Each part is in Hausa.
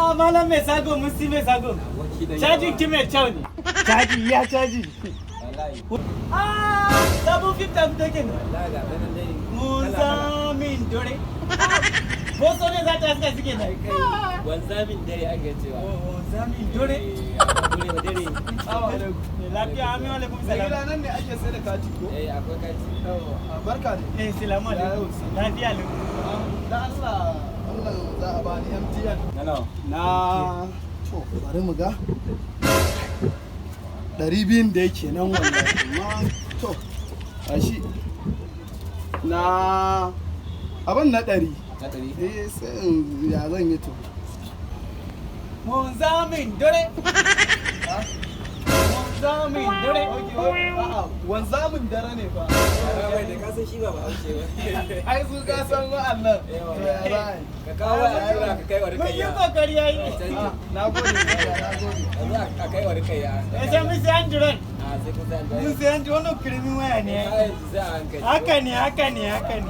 Ah, malam mai sago, musi mai sago. Cajin ki mai kyau ne. Caji ya caji. Wallahi. Ah, sabon 50 fito kenan. Wallahi ga nan dai. Wanzamin dore. Ko so ne za ta haska suke nan. Kai wanzamin dare ake cewa. Wanzamin dore. Eh, dare ba dare. Assalamu alaikum. Lafiya, amin wa alaikum Mai gida, salam. nan ne ake sai da kati ko? Eh, akwai kati. Yawwa, barka ne. Eh, salamu alaikum. Lafiya lau. Da Allah, wannan za a bani MTN. Na nawa? Na, to, bari mu ga. 200n da yake nan wallahi, amma to, gashi. Na abin na 100. Na 100. Eh, sai in ya zan yi to. Wanzamin dore. Wanzamin dore. A'a, wanzamin dare ne fa. Bai da ka san shi ba Bahaushe ba. Ai su ka san wa'annan. To, ya za a yi? Ka kawo wa tura ka kai wa Mun yi Rukayya. kokari yayi. Ah, na gode, na gode. Yanzu a kai wa Rukayya. Eh, sai mun sai Android. A sai kun san Mun sai Android, wannan kirmin waya ne. Ai, yanzu sai a hankali. Haka ne, haka ne, haka ne.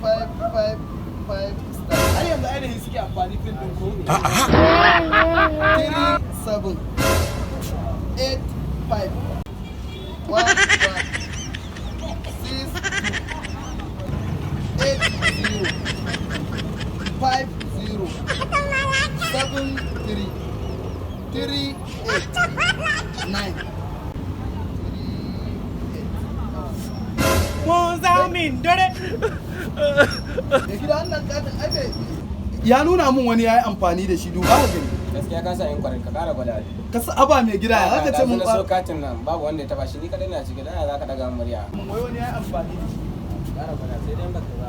*555*. Har yanzu ainihin suke amfani pin din ko? 3785 1162 80 50 73 3 8 9 3 8. Wanzamin dore. Da gida, wannan katin ai ya nuna mun wani ya yi amfani da shi, duba ka gani. Gaskiya ka sa yin kwarin ka kara gwada. Ka sa aba mai gida, ya zaka ce mun Na so katin nan babu wanda ya taba shi, ni kadai na ciki, dan za ka daga murya. Wai wani ya yi amfani da shi. Kara gwada, sai dai baka ba.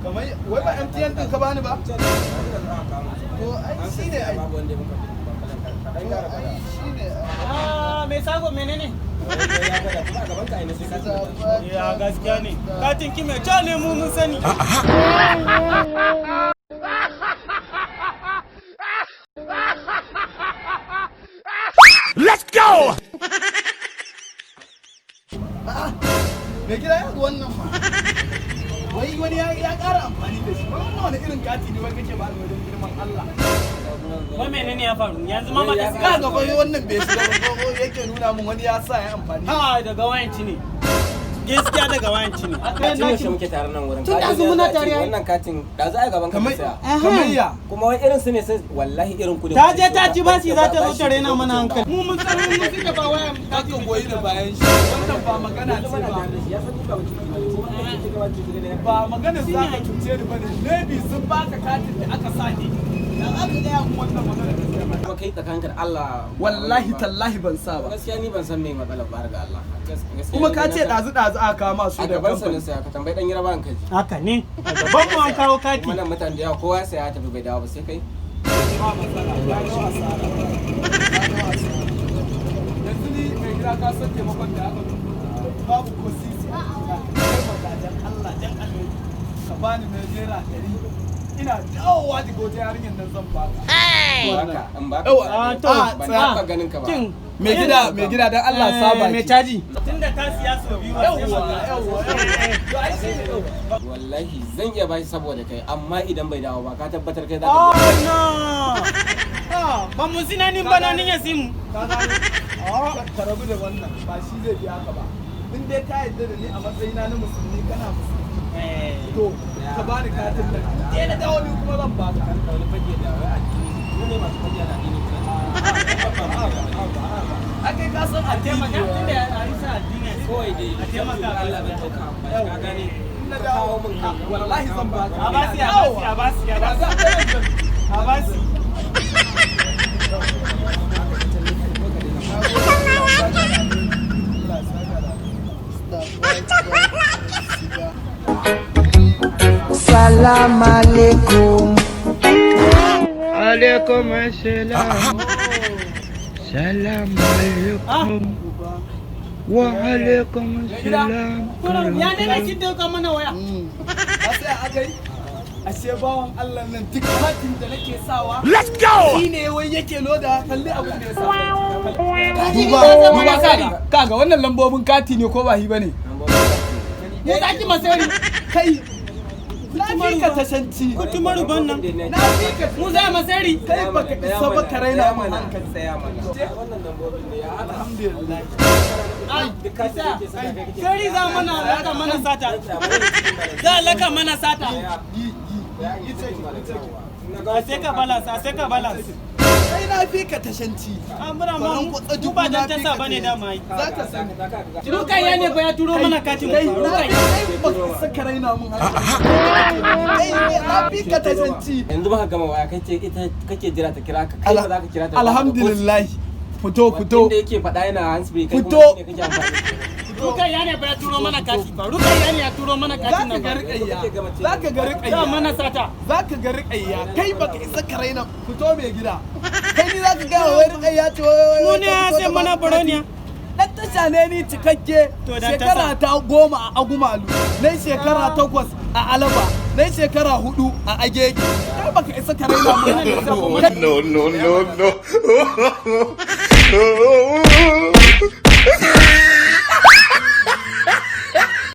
Kamar wai ba MTN din ka bani ba? To ai shi ne ai. Babu wanda ya muka ka dan To kara gwada. ai shi ne. Ah, mai sago, menene? Ya gwada kuma a gaban ka ai na sai katin. Ya gaskiya ne. Katin ki mai kyau ne, mu mun sani. Let's go! Mai gida, ya wannan ma. Wai wani ya ƙara amfani da shi. Wai wannan wani irin kati ne wai kake ba ni wajen girman Allah? Wai menene ya faru? Yanzu ma ba ta Ka ga wai wannan bai shiga ba, ko yake nuna mun wani ya sa ya amfani. Ha, daga wayanci ne. Gaskiya daga wayanci ne. Tun yaushe muke tare nan wurin? Tun ɗazu muna tare ai. Wannan katin ɗazu ai gaban ka Kamar saya. kamar ya. Kuma wai irin su ne sai wallahi irin ku ne. Ta je ta ci bashi, za ta zo ta rena mana hankali. Mu mun san mun suke ba waya. Kaka goyi da bayan shi. Wannan ba magana ce ba. Ya san ni ba mutum ba ne, kuma ina ce ka cuci ne. Ba magana za ka cuce ni bane. Maybe sun baka katin da aka sa ne. Ya za ka gaya mun wannan magana, gaskiya ba? Kuma kai tsakaninka da Allah. Wallahi tallahi ban sa ba. Gaskiya ni ban san me matsalar ba, har ga Allah. Gaskiya Kuma ni ka na ce san- ɗazu ɗazu aka kama su a da gaban sa na kamfani. saya, ka tambayi dan yarbawan ka ji. Haka ne. A gaban mu an kawo kati. Kuma nan mutane da yawa kowa ya saya ya tafi bai dawo ba sai kai. Ba matsala, ya ga asara. Ya ga asara. Yanzu ni mai gida, ka san taimakon da aka min? Babu ko sisi a jikina. Ka taimaka dan Allah dan Allah. Ka bani na naira 100. Ina dawowa daga wajen yarinyar nan zan baka. Baka in baka. Yawa, Ah, to, ah, Ban tsaya. taɓa ganin ka ba. Kin Mai gida, mai gida, dan Allah saba mai ki. caji. Tunda ta siya sau biyu ba sai Yawwa, magana. yawwa, yawwa. To ai shi ne. Wallahi zan iya bashi saboda kai, amma idan bai dawo ba, ka tabbatar kai za ka Oh biya. no. Ah, ba mu sinanin bana nin ya simu. Ka gane? Ka rabu da wannan, ba shi zai biya ka ba. In dai ka yarda da ni a matsayina na musulmi, kana musulmi, to ka bani katin nan. In na dawo ni kuma zan baka. Kan ka wani fage da wai addini. Mu ne masu fage da addini. Akai ka san A addini. taimaka tunda ya isa addini. Kawai dai A taimaka. Allah bai dauka amfani, ka gane? In na Ka dawo kawo min kan. Wallahi zan baka. A basi, a basi, a basi, a Ina basi. za ka yanzu. A basi. Allah ya saka da. Salam alaikum. Alaikum assalam. Salam alaikum. Wa alaikum assalam. Ya ne na kin dauka mana waya. Ka sai aka yi? Ashe bawan Allah nan duk katin da nake sawa. Let's go! Shi ne wai yake loda, kalli abin da ya sa. Duba, Duba kaga, kaga wannan lambobin kati ne ko ba hi bane? Mu zaki masari. Kai. Na fi ka tashanci. Kutumar uban nan. Na fi ka. Mu za mu sari. Kai baka isa ba ka raina mun hankali. Tsaya mana. Wannan lambobin ne ya haka. Alhamdulillah. Duk katin da yake saka kai kake. Sari za mana laka mana sata. Za a laka mana sata. Yi yi yi take yi take. A sai ka balance, a sai ka balance. Kai na fi ka tashanci. An mura ma Kwaran mu kwatsa mu dubu ba na dan fi tasa ka bane tashanci. dama ai. Za ka sani. Rukayya ne fa ya turo mana katin. Kai na Rukayya. kai baka isa ka raina mun hankali. Kai ne na fi ka tashanci. Yanzu baka gama waya kai ce ita kake jira ta kira ka, kai ba za ka kira ta ba. Alhamdulillah. Fito fito. Inda yake faɗa yana hands free, kai kuma Fito. shine kake amfani. Rukayya ne fa ya turo mana kati fa. Rukayya ne ya turo mana Za katin ka nan ga fa. riƙayya. Za ka ga Za riƙayya. mana sata. Za ka ga riƙayya. Kai baka isa ka raina. Fito mai gida. Kai ni za ka gaya wai riƙayya ce wai wai Mu wai ne ta fito sai ta mana baka baroniya. Dan tasha ne ni cikakke. To dan Shekara ta 10 a Agumalu, nai shekara 8 a Alaba, nai shekara 4 a Agege. Kai baka isa ka raina mun hankali. No, no, no, no.